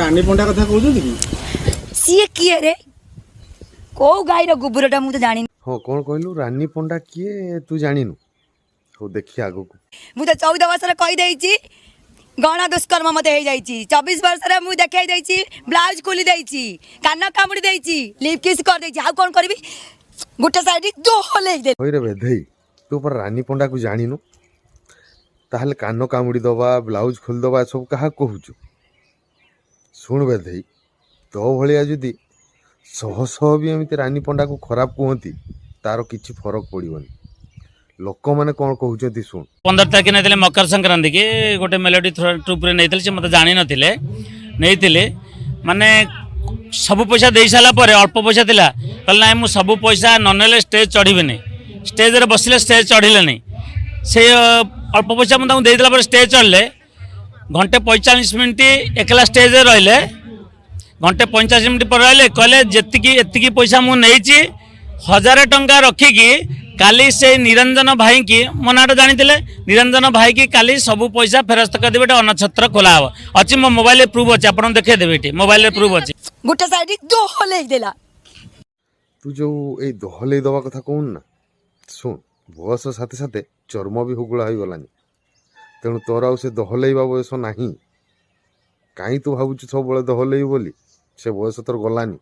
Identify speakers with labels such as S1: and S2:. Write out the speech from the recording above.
S1: ରାନୀ ପଣ୍ଡା କଥା କହୁଛନ୍ତି କି?
S2: ସିଏ କିଏ ରେ? କୋଉ ଗାଈର ଗୋବରଟା, ମୁଁ ତ ଜାଣିନି।
S3: ହଁ, କ'ଣ କହିଲୁ? ରାନୀ ପଣ୍ଡା କିଏ ତୁ ଜାଣିନୁ? ହଉ, ଦେଖିଆ ଆଗକୁ।
S2: ମୁଁ ତ 14 ବର୍ଷରେ କହିଦେଇଛି, ଗଣ ଦୁଷ୍କର୍ମ ମତେ ହେଇଯାଇଛି। 24 ବର୍ଷରେ ମୁଁ ଦେଖେଇ ଦେଇଛି, ବ୍ଲାଉଜ ଖୋଲି ଦେଇଛି, କାନ କାମୁଡ଼ି ଦେଇଛି, ଲିପ୍ କିସ୍ କରିଦେଇଛି। ଆଉ କ'ଣ କରିବି? ଗୋଟେ ସାଇଡ୍ ଦୋହଲେଇ ଦେଲି।
S3: ହଇରେ ବେଧେଇ, ତୁ ପରା ରାନୀ ପଣ୍ଡାକୁ ଜାଣିନୁ, ତାହେଲେ କାନ କାମୁଡ଼ି ଦବା, ବ୍ଲାଉଜ ଖୋଲିଦବା, ଏସବୁ କାହାକୁ କହୁଛୁ? ଶୁଣ ବେଧେଇ, ତୋ ଭଳିଆ ଯଦି ଶହ ଶହ ବି ଏମିତି ରାନୀ ପଣ୍ଡାକୁ ଖରାପ କୁହନ୍ତି, ତାର କିଛି ଫରକ ପଡ଼ିବନି। ଲୋକମାନେ କ'ଣ କହୁଛନ୍ତି ଶୁଣ।
S4: 15 ତାରିଖ ନେଇଥିଲେ, ମକର ସଂକ୍ରାନ୍ତି କି ଗୋଟେ ମେଲୋଡି ଟ୍ରୁପ୍ରେ ନେଇଥିଲେ। ସେ ମୋତେ ଜାଣିନଥିଲେ, ନେଇଥିଲେ। ମାନେ ସବୁ ପଇସା ଦେଇ ସାରିଲା ପରେ ଅଳ୍ପ ପଇସା ଥିଲା, କହିଲେ ନାଇଁ, ମୁଁ ସବୁ ପଇସା ନ ନେଲେ ଷ୍ଟେଜ୍ ଚଢ଼ିବିନି। ଷ୍ଟେଜ୍ରେ ବସିଲେ, ଷ୍ଟେଜ୍ ଚଢ଼ିଲେନି। ସେ ଅଳ୍ପ ପଇସା ମୁଁ ତାଙ୍କୁ ଦେଇଦେଲା ପରେ ଷ୍ଟେଜ୍ ଚଢ଼ିଲେ। ଘଣ୍ଟେ 45 ମିନିଟ୍ ଏକଲା ଷ୍ଟେଜ୍ରେ ରହିଲେ। ଘଣ୍ଟେ 45 ମିନିଟ୍ ପରେ ରହିଲେ, କହିଲେ ଯେତିକି ଏତିକି ପଇସା ମୁଁ ନେଇଛି, 1000 ଟଙ୍କା ରଖିକି କାଲି ସେଇ ନିରଞ୍ଜନ ଭାଇକି, ମୋ ନାଁଟା ଜାଣିଥିଲେ, ନିରଞ୍ଜନ ଭାଇକି କାଲି ସବୁ ପଇସା ଫେରସ୍ତ କରିଦେବେ। ଏଠି ଅନ୍ନଛତ୍ର ଖୋଲା ହେବ। ଅଛି, ମୋ ମୋବାଇଲରେ ପ୍ରୁଫ୍ ଅଛି, ଆପଣଙ୍କୁ ଦେଖେଇଦେବେ। ଏଠି ମୋବାଇଲରେ ପ୍ରୁଫ୍ ଅଛି।
S2: ଗୋଟେ ସାଇଡ୍ ଦୋହଲେଇ ଦେଲା।
S3: ତୁ ଯୋଉ ଏଇ ଦୋହଲେଇ ଦବା କଥା କହୁନୁ ନା, ଶୁଣ, ବୟସ ସାଥେ ସାଥେ ଚର୍ମ ବି ହୁଗୁଳା ହେଇଗଲାନି। ତେଣୁ ତୋର ଆଉ ସେ ଦୋହଲେଇବା ବୟସ ନାହିଁ। କାହିଁ ତୁ ଭାବୁଛୁ ସବୁବେଳେ ଦୋହଲେଇବୁ ବୋଲି? ସେ ବୟସ ତୋର ଗଲାନି।